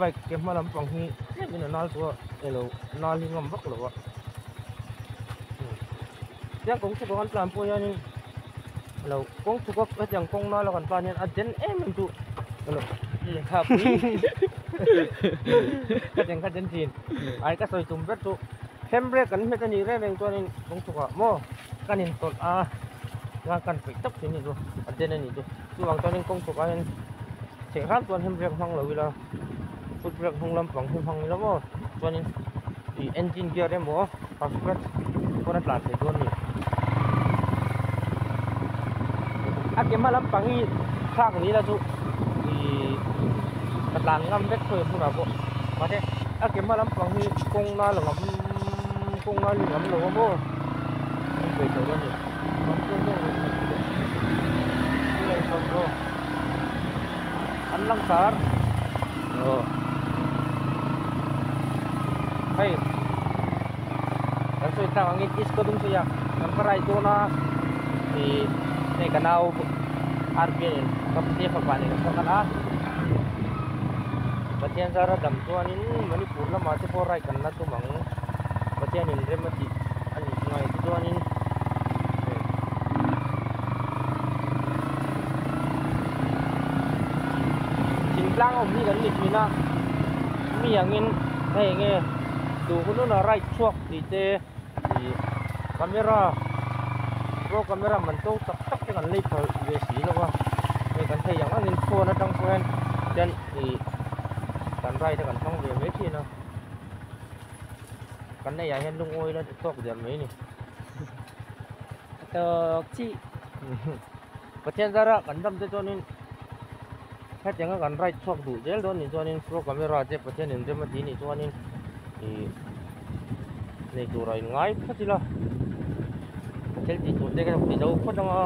bike ke hma lampang hi tlem in a nal tawh a elo nal hi ngam vak lo a tiang kawng chhuk a kan tlan pawh hianin alo kawng chhuk a hetiang kawng nal a kan tlan hian a den em em chu alo lehkha pui hetiang kha den thin ai ka sawi tum ber chu handbrake kan hmet a nih reng reng chuanin kawng chhuk ah maw kan intawlh a chuan kan peih tawp thin a ni chu a den a nih chu chuvang chuanin kawng chhuk ah hian theih hram chuan handbrake hmang lo ila foot brake hnung lampang hi hmang ila maw chuanin ih engine gear emaw half clutch pawn a tlan thei dawn a ni a ke hma lampang hi thlak ni ila chu ih ka tlan ngam vek khawi hmunah pawh mahse a ke hma lampang hi kawng nal ang kawng nal hi ngam lo a maw an sawi tawh dawn a ni. An lang sar aw hei kan sawi tlang angin east ka dung sawi a kan va ride dawn a ih hei ka nau RPA ka putea fapa nen kan va kal a Pathian zara dam chuanin Manipur lamah te pawh ride kan la tum ang Pathianin rem a tih a nih ngai te chuanin. Thingtlang awm hi kan ni thin a mi angin hei enge duh hun hun ah ride chhuak tih te ih camera pro camera man to tak tak te kan lei phal ve si lo va hei kan thei ang angin phone atang pawh hian chuan ih kan ride a kan hmang ve mai thin a kan neih ah hian lungawi la tawk der mai a ni. Tawk chi. Pathian zara kan dam te chuanin hetianga kan ride chhuak duh zel dawn nih chuanin pro camera te Pathian in rem a ti nih chuanin ih nei tur a in ngai phawt ila thil tih tur te ka ti zo phawt ang a.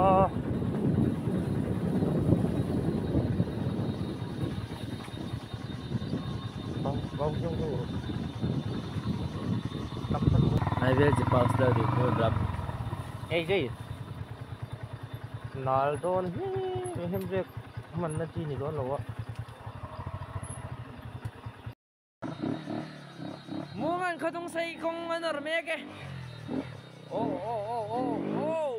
Ei zai nal dawn hi handbrake hmanna chi ni dawn lo a. Muman khawtung sei kawng a nawr mek e. Oh oh oh oh oh.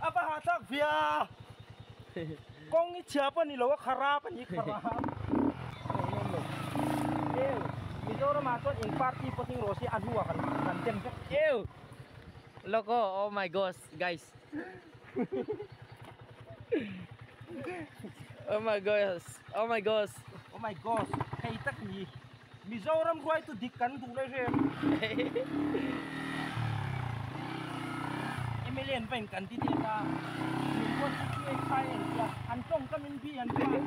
A va hahthlak via kawng i chhia pawh ni lo a kharap a ni kharap eu Mizoram ah chuan eng party pawh hing rawh se a hnuah kan kan dem vek eu loko oh my gosh guys oh my gosh oh my gosh oh my gosh hei tak ni Mizoram ruaitu dik kan duh lai hrem MLA an va in kan ti det a min ruat chu chu ei khai an tia an tawngkam in bi an pass a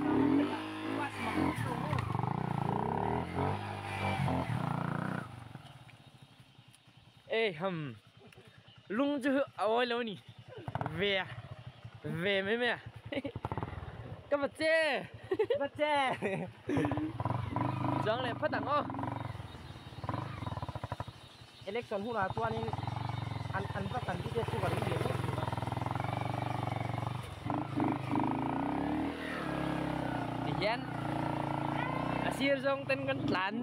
pass mak vek lo maw. Ei ham lung chu a awi lo ni ve ve mai mai a ka va che va che chuang leh phawt ang aw election hunah chuanin an an va candidate chu ka ring ve tawp thin a tihian a sir zawng ten kan tlan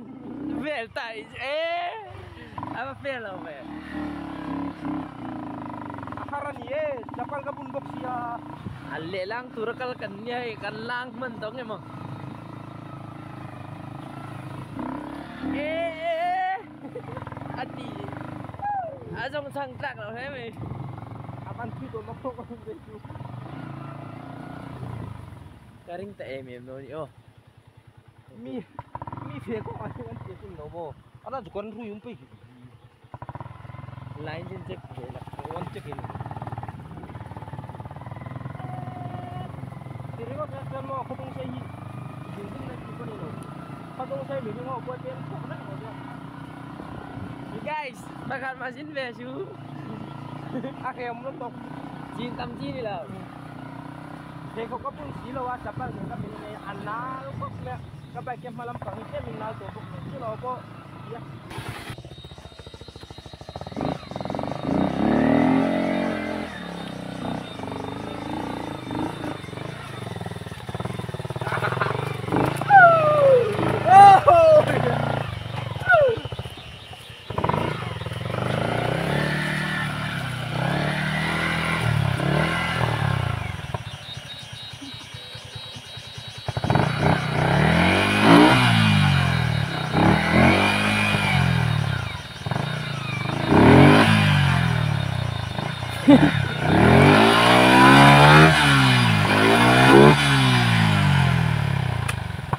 vel ta e a va fair lo ve a har a ni e chapal ka bun bawk sia a lehlang tura kal kan nia hei kan lang hman tawh nge maw e a ti a zawng chhang tlak lo hle mai a ban thui tawh mak tawk a hun ve chu ka ring ta em em lo a ni aw mi mi fe kawng ah hian an ti asin lo maw a la chu kan rui um pei line chin check ve la on check in ti ringawt hian chuan maw khawtung sei hi ding ding na chi pawh a ni lo khawtung sei mihring ho pawh tlem chhuak reng lo chuan guys pakhat mah zin ve chu a hrem lutuk zin tam chi ni lo pheikhawk ka bun si lo a chapal nen ka min nei a nal khawp mai a ka bike hi a hma lampang hi tlem in nal tawh bawk nen chu lo pawh.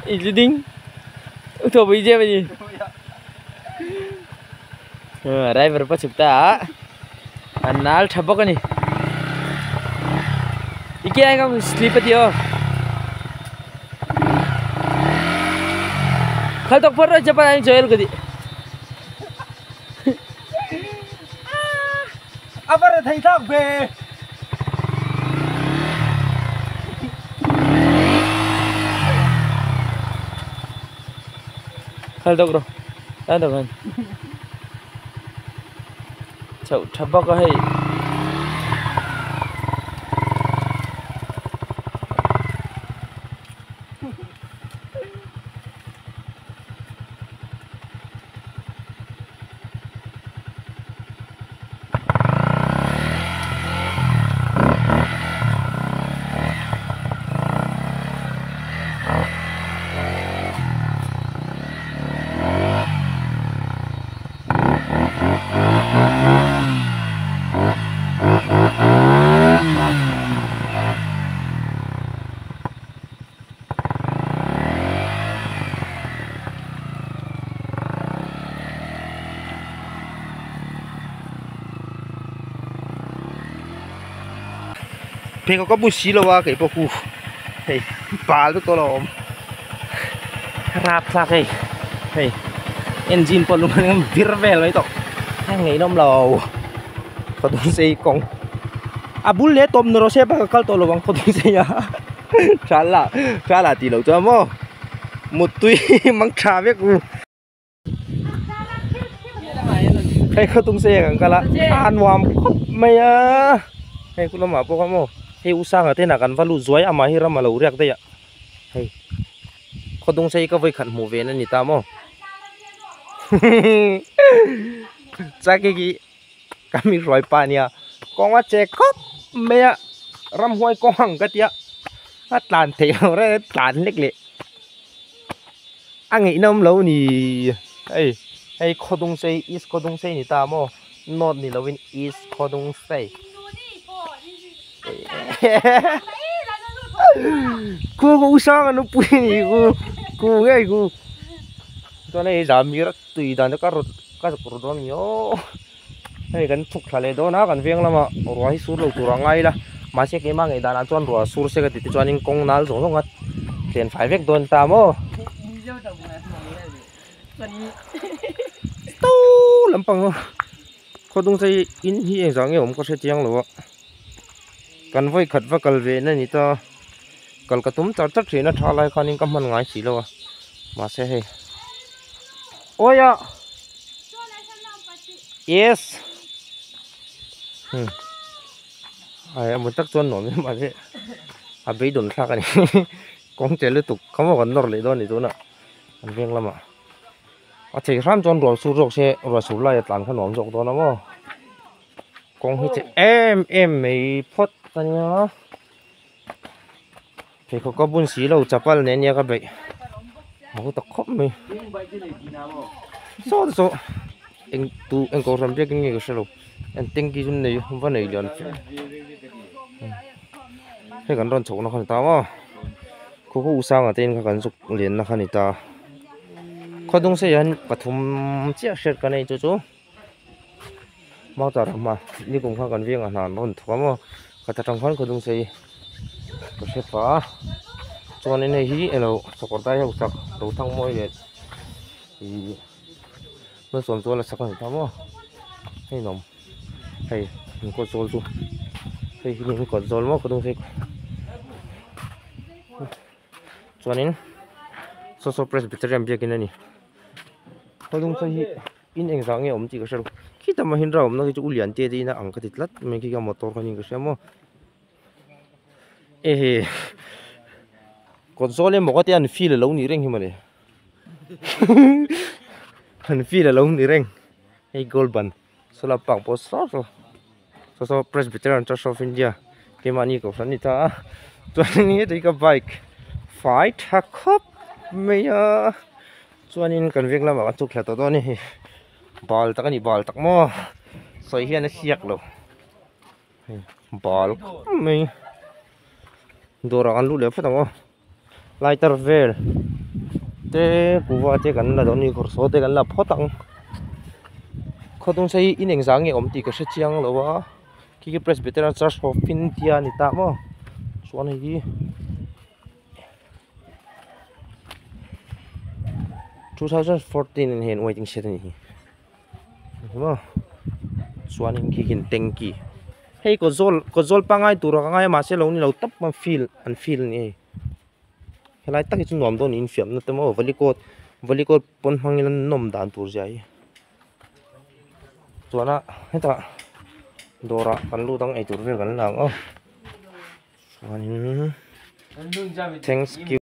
Including thuộc bị gì gì driver pa chukta anal thabak ani ike ai kam sleep atio khal tok par japan ai joel gadi abar thai thak be khal tok ro ta tok an chau thabak hei เพลงเขาก็บุชีแล้วว่าไก่ปกูเฮ้ยปลาตัวเราราบซากเฮ้ยเฮ้ยเอนจินปลุมันวิรเวลไว้ตกข้างไหนน้ำเราเขาต้องเซกงอาบุลเล่ตมนรเซปะกัลตัวระวังเขาต้องเซียชาละชาละตีเราจะมั่วมุตุยมังชาเวกูเฮ้ยเขาต้องเซกันกันละอ่านวามคบไม่อะเฮ้ยคุณละมาพวกเขามั่วhei usanga te na kan valu zuai ama hi rama lo riak te ya hei khodung sei ka voi khat mu ve na ni ta mo cha ke ki kami roi pa nia kong a che khop me a ram huai ko hang ka tia a tlan thei lo re tlan lek le a ngei nom lo ni hei hei khodung sei east khodung sei ni ta mo north ni lovin east khodung sei cô cũng sang nó bùi này cô cô nghe cô cho nên giờ mi rất tùy đàn cho các rốt các rốt đó nhiều hay gần thục thà lệ đó nó gần viêng lắm mà rồi sur lâu tur ngay là mà sẽ cái mang ngày đàn ăn chọn rồi sur sẽ cái tịt cho nên công nal giống ngắt tiền phải việc đồn ta mô tu lắm bằng có đông say in hi rằng ông có sẽ chiang rồi cần voi khát và cần về nên ta cần cái túm chặt chặt thì nó thả lại khăn nhưng mình ngay xí lo mà sẽ hay ôi ạ yes ai một chắc chuan nổi mà thế à bị đồn xa cái này con trẻ liên tục không có gần nổi lấy đó này chỗ nè anh viên lắm à à chỉ ram chuan rồi su rồi xe rồi su lại làm cái nón rồi đó nó mà con hết em mấy phút ta nhá thì có bún xí lâu chập vào nên nha các bạn không tập khóc mình số số anh tu anh có làm việc cái gì cái sao anh tính cái chuyện này không phải này liền thế cái đó chỗ nó không tao mà có có usang ở trên cái dục liền nó không ta có đông xe anh bắt thùng chiếc xe cái này cho chú mau tao mà đi cùng khoa cần viên ở nó thua mà cái trong khoan có đông xe có xe phá cho nên này hi elo sokor tay học sạc đầu thăng môi để thì nó xuống xuống là sạc này thắm hay nồng hay mình có số chú hay mình có số mà có đông xe cho nên số số Presbyterian bia cái này có đông xe in ảnh sáng nghe ông chỉ có sao khi tao mà hiện ra ông nó cái chỗ liền tê đi nó ăn cái thịt lát mình khi cái motor cái gì cái xem mà ê còn số lên một cái tiền phi là lâu nỉ reng mà này anh phi là lâu nỉ reng hay gold ban số là bằng post số số số Presbyterian Church of India cái mà ni cổ phần ni ta cho nên cái cái bike phải thắc khóc mấy à cho nên cần việc làm mà chụp lại đó nè bal tak ni bal tak mo soi hian a siak lo bal mai dora an lu le phat ang lighter vel Te kuhva te kan la dawn a ni kawr saw te kan la phawt ang khawdung sei in engzah nge awm tih ka hre chiang lo a khi khi presbyterian church of india a ni ta maw chuan hei hi 2014 in hian waiting shed a ni hi maw chuanin khi khi tanky hei kawt zawl kawt zawl pangngai tur ah ka ngai a mahse lo ni lo tawp a field an field a ni hei. Helai tak hi chu nuam dawn niin fiamna te maw volley court volley court pawn hmangin an nawm dan tur zia hi chuan a hetah dawrah kan lut ang eitur vel kan la ang aw chuanin thanks you.